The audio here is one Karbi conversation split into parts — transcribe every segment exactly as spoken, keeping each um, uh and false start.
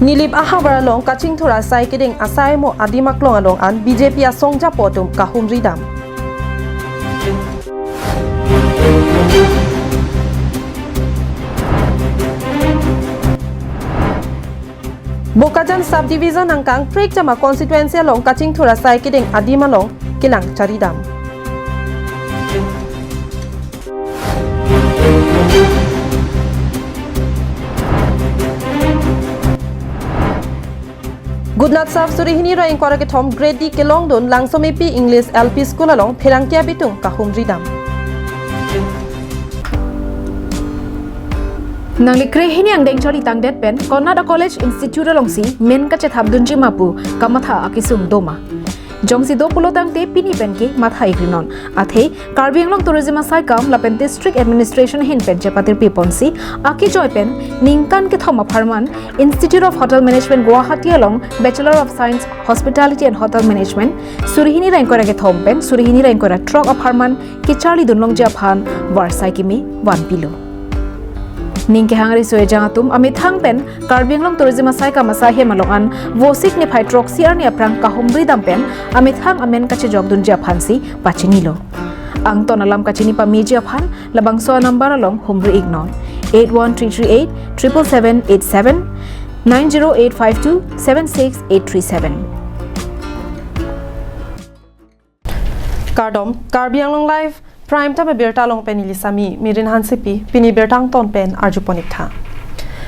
Nilip ahavar along kachingthur asai kedeng asai amo adim aklong along an B J P asong japo atum kahumri dam. Bokajan Subdivision angkang Prekjama constituency along kachingthur asai kedeng adim along kelang chari dam. Gutnat Sap suri hini ra ingkoi ra kethom grade D kelongdun Langsomepi English L P School along pherangke abitung kahumri dam. Nangli kre hini angdeng charli tangdet pen konat a college institute alongsi men kachethap dunji ma pu kamatha akesung doma. Jongsi do pulo tangte pini pen ke matha ikrinon. Athe Karbi Anglong Tourism asaikam lapen District Administration ahin pen chepatirpi ponsi akejoi pen ningkan kethom apharman Institute of Hotel Management Guwahati along Bachelor of Science Hospitality and Hotel Management suri hini ra ingkoi ra kethom pen suri hini ra ingkoi ra throk apharman kecharli dunlongji aphan varsai kimi vanpilo. Ning kehang riso ejang atum amethang pen Karbi Anglong Tourism asaikam asai hem along an Vosik niphai throksi arni aphrang kahumri dam pen amethang amen kachejok dunji aphansi pachinilo. Angton alam kachini pameji aphan labangso a-number along humri iknon: eight one three three eight triple seven eight seven, nine zero eight five two seven six eight three seven. Kardom, Karbi Anglong Live Prime Time abirta along pen neli Sami Mirin Hansepi, pini birta angton pen arjupon iktha.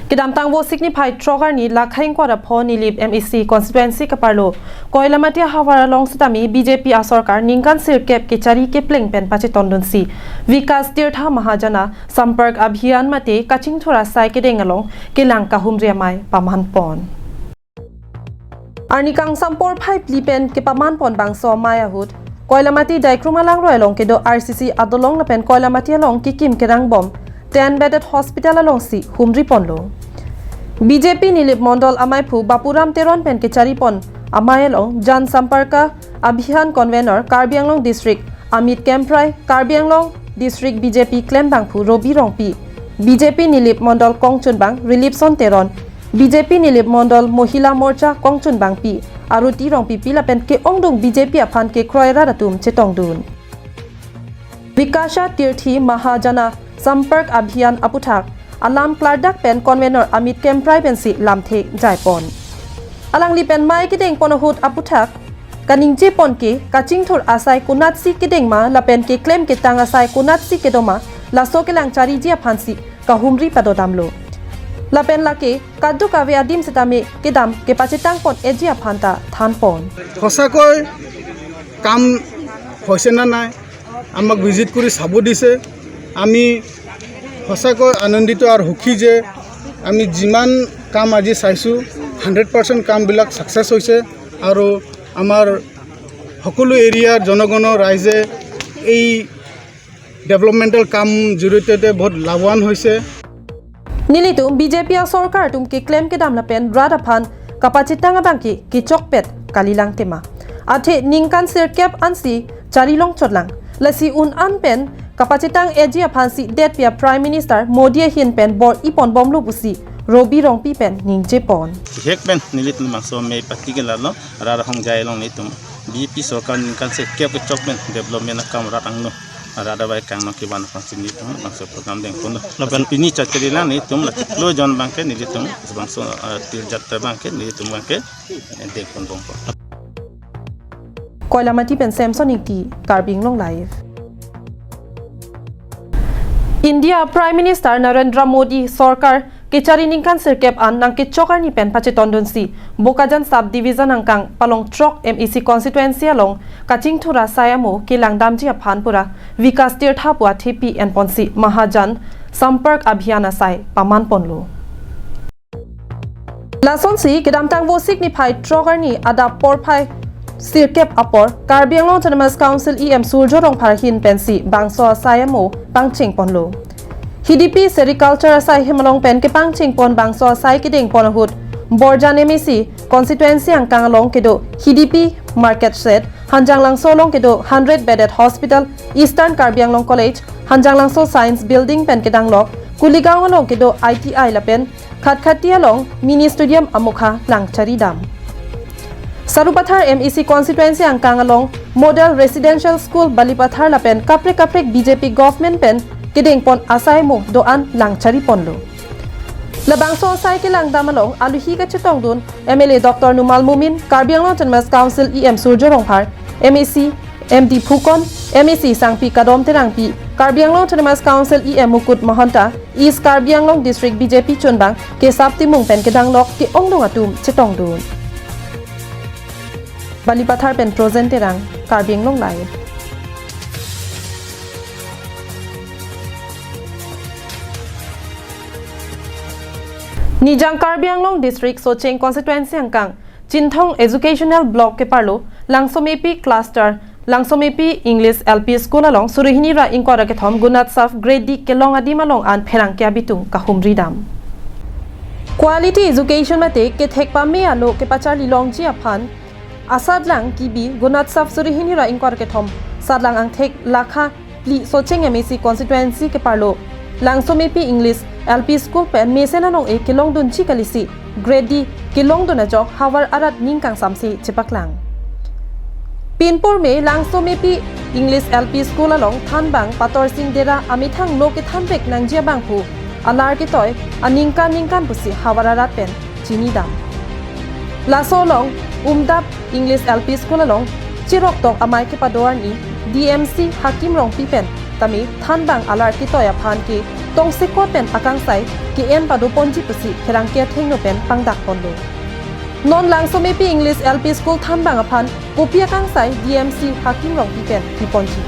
Kedamtang Vosik niphai throk arni Lakhai ingkoi ra pho Nilip M A C constituency kaparlo Koilamati ahavar along sitame B J P asorkar ningkan sirkep kechari kepleng pen pachetondunsi Vikas Tirtha Mahajana Sampark Abhiyan mate kachingthur asai kedeng along kelang kahumri amei pamanpon. Arni kangsam porphai phli pen kepamanpon bangso amei ahut Koilamati Daikrum alangroi along kedo R C C adolong lapen Koilamati along kekim kerangbom ten bedded hospital alongsi humriponlo. B J P Nilip Mondol ameiphu Bapuram Teron pen kecharipon amei along Jan Samparka Abhiyan convener Karbi Anglong District Amit Kemprai, Karbi Anglong District B J P klembangphu Robi Rongpi, B J P Nilip Mondol kongchunbang Rilipson Teron, B J P Nilip Mondol Mohila Morcha kongchunbangpi Aruti Rongpipi lapen ke-ongdung B J P aphan kekroi rat atum chetongdun. Vikasha Tirthi Mahajana Sampark Abhiyan aputhak alam klardak pen convener Amit Kemprai pensi lamthe jaipon. Alangli pen mei kedengpon ahut aputhak kaningjepon ke kachingthur asai konatsi kedeng ma lapen keklem ketang asai konatsi kedo ma, laso kelang chariji aphansi kahumri padodamlo. Lapen lake kadokave adim sitame kedam kepachetangpon eji aphan ta thanpon. সঁচাকৈ কাম হৈছে নে নাই, আমাক ভিজিট কৰি চাব দিছে। আমি সঁচাকৈ আনন্দিত আৰু সুখী যে আমি যিমান কাম আজি চাইছোঁ, হাণ্ড্ৰেড পাৰ্চেণ্ট কামবিলাক ছাকচেছ হৈছে আৰু আমাৰ সকলো এৰিয়াৰ জনগণৰ ৰাইজে এই ডেভেলপমেণ্টেল কাম জৰিয়তে বহুত লাভৱান হৈছে। Nelitum B J P asorkar atum keklem kedam lapen rat aphan kapachetang abang ke kechokpet kalilang tema. Athe ningkan sirkep ansi charilong chotlang. Lasi un an pen kapachetang eji aphansi detpia Prime Minister Modi ahin pen bor-iponbomlo pusi Robi Rongpi pen ningjepon. Hek pen nelitum bangso amei pati ke lalo, rat ahongjai along nelitum B J P sorkar ningkan sirkep kechok pen development akam rat angno, rat abai kangno kevan aphansi nelitum bangso program dengpon. Lapen pini chachari lang nelitum la chiklo jon abang ke nelitum bangso, eh, Tirjatra abang ke nelitum abang ke, eh, dengponbompo. Koilamati pen Samson Ingti, Karbi Anglong Live. India Prime Minister Narendra Modi sorkar kechari ningkan sirkep an nangkechok arni pen pachetondunsi Bokajan Sub Division angkang Palong throk M A C constituency along kachingthur asai amo kelang damji aphan pura Vikas Tirtha pu athepi enponsi Mahajan Sampark Abhiyan asai pamanponlo. Lasonsi kedamtang Vosik niphai throk arni adap porphai sirkep apor Karbi Anglong Autonomous Council E M Surjya Rongphar ahin pensi bangso asai amo pangchengponlo. Hidipi Sericulture asai hem along pen kepangchengpon bangso asai kedengpon ahut Borjan M A C constituency angkang along kedo Hidipi Market Shed, Hanjanglangso along kedo hundred bedded hospital, Eastern Karbi Anglong College, Hanjanglangso Science Building pen kedanglok Kuligaon along kedo I T I lapen Khatkhati along mini stadium amokha langchari dam. Sarupathar M A C constituency angkang along Model Residential School Balipathar lapen kaprek kaprek B J P government pen kedengpon asai mo do-an langchari ponlo. Labangso asai kelang dam along aluhi kachetongdun M L A Doctor Numal Momin, Karbi Anglong Autonomous Council E M Surjya Rongphar, M A C M D Phukon, M A C Sangpi Kadom Terangpi, Karbi Anglong Autonomous Council E M Mukut Mahanta, East Karbi Anglong District B J P chunbang Kesap Timung pen kedanglok ke-ongdung atum chetongdun. Balipathar pen Projen Terang, Karbi Anglong Live. Nijang Karbi Anglong District Socheng Constituency angkang Chinthong Educational Block keparlo Langsomepi Cluster, Langsomepi English L P School along suri hini ra ingkoi ra kethom Gunotsav Grade D kelong adim along an pherangke abitung kahumri dam. Quality education mate kethek pame alo kepacharli longji aphan asatlang kibi Gunotsav suri hini ra ingkoi ra kethom satlang angthek lakha phli Socheng M A C constituency keparlo Langsomepi English L P School pen mesen anong-e kelongdunji kalisi Grade D kelongdun ajok havar arat ning kangsamse chepaklang. Pinpur me Langsomepi English L P School along thanbang Patorsing Dera amethang lo kethanvek nangji abangphu alar ketoi aningkan ningkan pusi havar arat pen chini dam. Laso along Umdap English L P School along chirok tok amei kepado arni D M C Hakim Rongpi pen tame thanbang alar ketoi aphan ke tongsekot pen akangsai ke-en padoponji pusi pherangke athengno pen pangdak ponlo. Non Langsomepi English L P School thanbang aphan kopi akangsai D M C Hakim Rongpi pen piponji.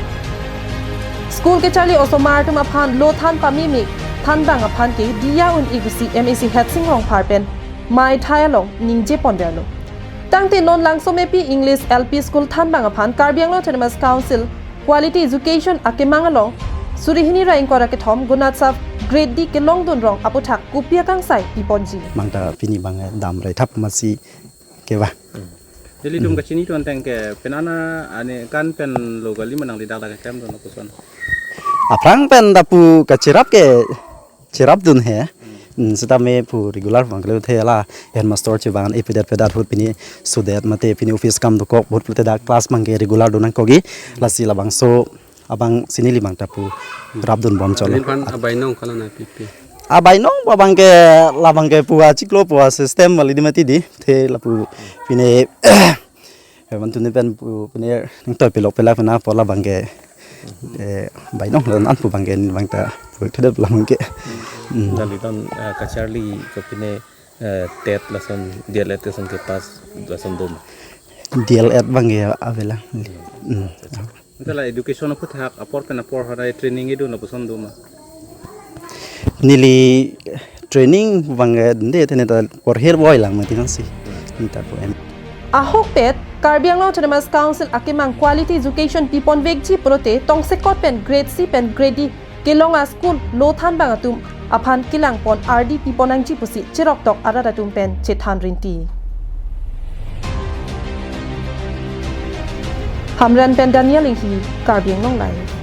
School kecharli osomar atum aphan lo than pameme thanbang aphan ke diya un-e pusi M A C Hetsing Rongphar pen mei thai along ningje ponderlo. Tangte non Langsomepi English L P School thanbang aphan Karbi Anglong Autonomous Council Quality Education akemang along suri hini ra ingkoi ra kethom Gunotsav Grade D kelongdun rong aputhak kopi akangsai piponji. Mangta pini bang dam rai thap masi ke ba. Nelitum kachini tu anteng ke penana ane kan pen lo kali ma nangli dak dak kechem dun lapuson. Aphrang pen dapu kachirap ke chirap dun he. Hmm, sitame pu regular bang kele the la headmaster chibang epedet pedet ahut pini sudet mate pini office kam dokok ahut pulote dak class bang ke regular dun nangkokji. Lasi labangso abang si neli bang ta pu rap dun bom cholo. Neli pan abainong kala na pipi. Abainong abang ke labang ke pu achiklo pu system mali di mati di the lapu pini heman tuni pen pu pini nangtoi pelok pelak pena pola bang ke, eh, bainong lan an pu bang ke ni bang ta pu thedep labang ke. Hmm. Dali ton, eh, kacharli ke pini, eh, TET lason, D L Ed lason ke pass lason doma. D L Ed bang ke avela. Hmm. Ante la education aputhak apor pen apor harai training idun lapuson doma. Neli training bang, eh, de tene ta porher boy lang mati nang si. Nita po em. Ahokpet Karbi Anglong Autonomous Council akemang quality education piponvekji pulote tongsekot pen Grade C pen Grade D kelong a-school lo thanbang atum aphan kelangpon ardi piponangji pusi chirok tok arat atum pen chethan rinti. Hamren pen Daniel Inghi, Karbi Anglong Live.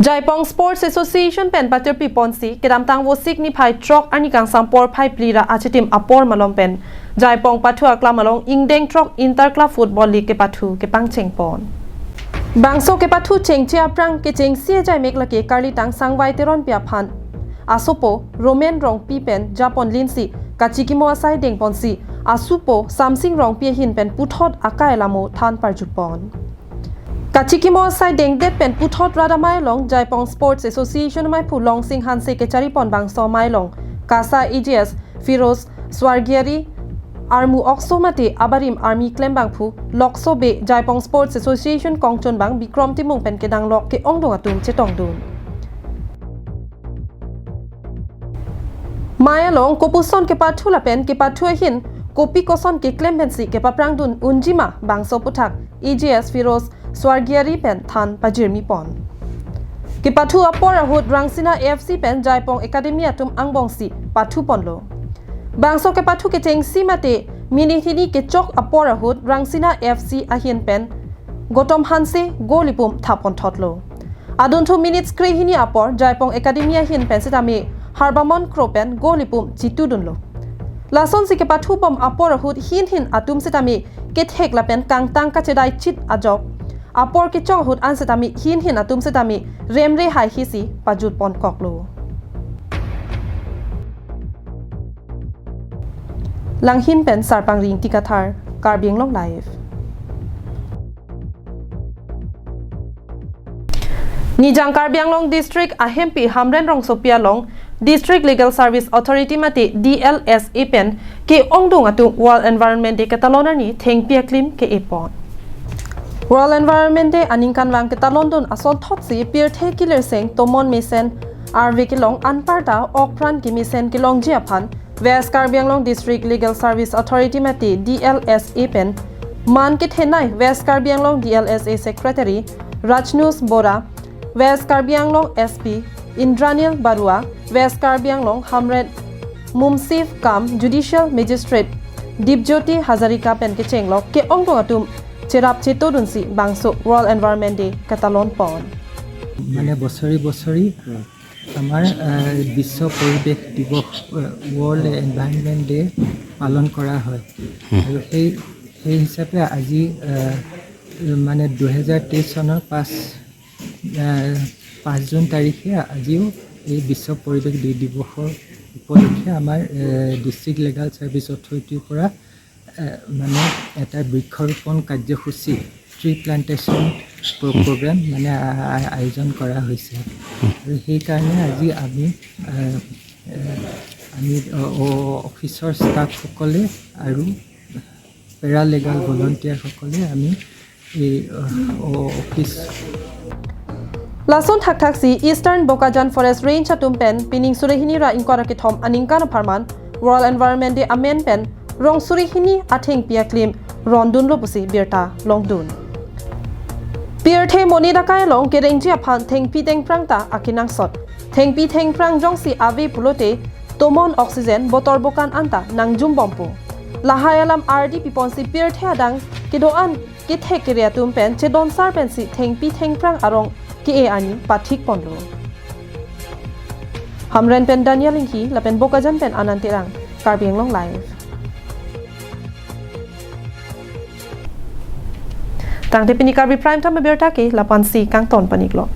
Jaipong Sports Association pen patirpiponsi kedamtang Vosik niphai throk arni kangsam porphai phli ra achitim apor malom pen Jaipong pathu aklam along ingdeng throk Inter Club Football League kepathu kepangchengpon. Bangso kepathu chengche aphrang kechengsi ajai mek lake karlitang Sangvai Teronpi aphan asopo Roman Rongpi pen japon linsi kachikimo asai dengponsi asupo Samsing Rongpi ahin pen puthot akai alamo than parjupon. Kachikimo asai dengdet pen puthot rat amei along Jaipong Sports Association ameiphu Longsing Hanse kecharipon bangso amei along KASA A G S Firoz Swargiari, armu okso mate abarim army klembangphu Lokso Bey, Jaipong Sports Association kongchunbang Bikrom Timung pen kedanglok ke-ongdung atum chetongdun. Amei along kopuson kepathu lapen kepathu ahin kopi koson keklem pensi kepaphrangdun unjima bangso aputhak A G S Firoz Swargiari pen than pajirmipon. Kepathu apor ahut Rangsina F C pen Jaipong Academy atum angbongsi pathuponlo. Bangso kepathu kechengsi mate minute hini kechok apor ahut Rangsina F C ahin pen Gotom Hanse goal ipum thaponthotlo. Adunthu minutes krehini apor Jaipong Academy ahin pen setame Harbamon Kro pen goal ipum chitudunlo. Lasonsi kepathubom apor ahut hin hin atum setame kethek lapen kangtang kachedai chit ajok apor kechong ahut an setame hin hin atum setame remre haihisi pajutpon koklo. Langhin pen Sarpangri Ingti Kathar, Karbi Anglong Live. Nijang Karbi Anglong District ahempi Hamren rongsopi along District Legal Service Authority mate D L S A pen ke-ongdung atum World Environment Day ketalon arni thengpi aklim ke-epon. World Environment Day aningkanvang ketalondun asonthotsi pirthe kelerseng tomon mesen arve kelong anparta okpran kemesen kelongji aphan West Karbi Anglong District Legal Service Authority mate D L S A pen man kethenei West Karbi Anglong D L S A Secretary Rajnush Bora, West Karbi Anglong S P Indranil Barua, West Karbi Anglong Hamren Mumsif cum Judicial Magistrate Dipjyoti Hazarika pen kechenglok ke-ongdung atum cherap chetodunsi bangso World Environment Day ketalonpon. মানে বছৰি বছৰি আমাৰ আহ, বিশ্ব পৰিৱেশ দিৱস world environment day পালন কৰা হয়। আৰু সেই সেই হিচাপে আজি আহ, মানে দুহেজাৰ তেইছ চনৰ পাঁচ আহ, পাঁচ জুন তাৰিখে আজিও এই বিশ্ব পৰিৱেশ দি- দিৱসৰ উপলক্ষে আমাৰ ডিষ্ট্ৰিক্ট লিগাল ছাৰ্ভিচ অথৰিটিৰ পৰা আহ, মানে এটা বৃক্ষৰোপণ কাৰ্যসূচী ট্ৰি প্লাণ্টেশ্যন প্ৰগ্ৰাম মানে আ- আ- আয়োজন কৰা হৈছে। আৰু সেইকাৰণে আজি আমি আহ, আহ, আমি অ- অ- অফিচৰ ষ্টাফসকলে আৰু পেৰালিগাল ভলণ্টিয়াৰসকলে আমি এই অ- অ- office Lason thakthaksi Eastern Bokajan Forest Range atum pen pining surihini ra ingkoi ra kethom aningkan apharman World Environment Day amen pen rong surihini athengpi aklim rondunlo pusi birta longdun. Pirthe monit akai along kerengji aphan thengpi thengphrang ta akenangsot. Thengpi thengphrang jongsi ave pulote tomon oxygen botor bokan anta nangjumbompo. Lahai alam ardi piponsi pirthe adang kedo-an kethek kere atum pen chedonsar pensi thengpi thengphrang arong ke-e arni pathikponlo. Hamren pen Daniel Inghi lapen Bokajan pen Anand Terang, Karbi Anglong Live. Tangte pini Karbi Prime Time abirta ke lapu-ansi kangton paniklo.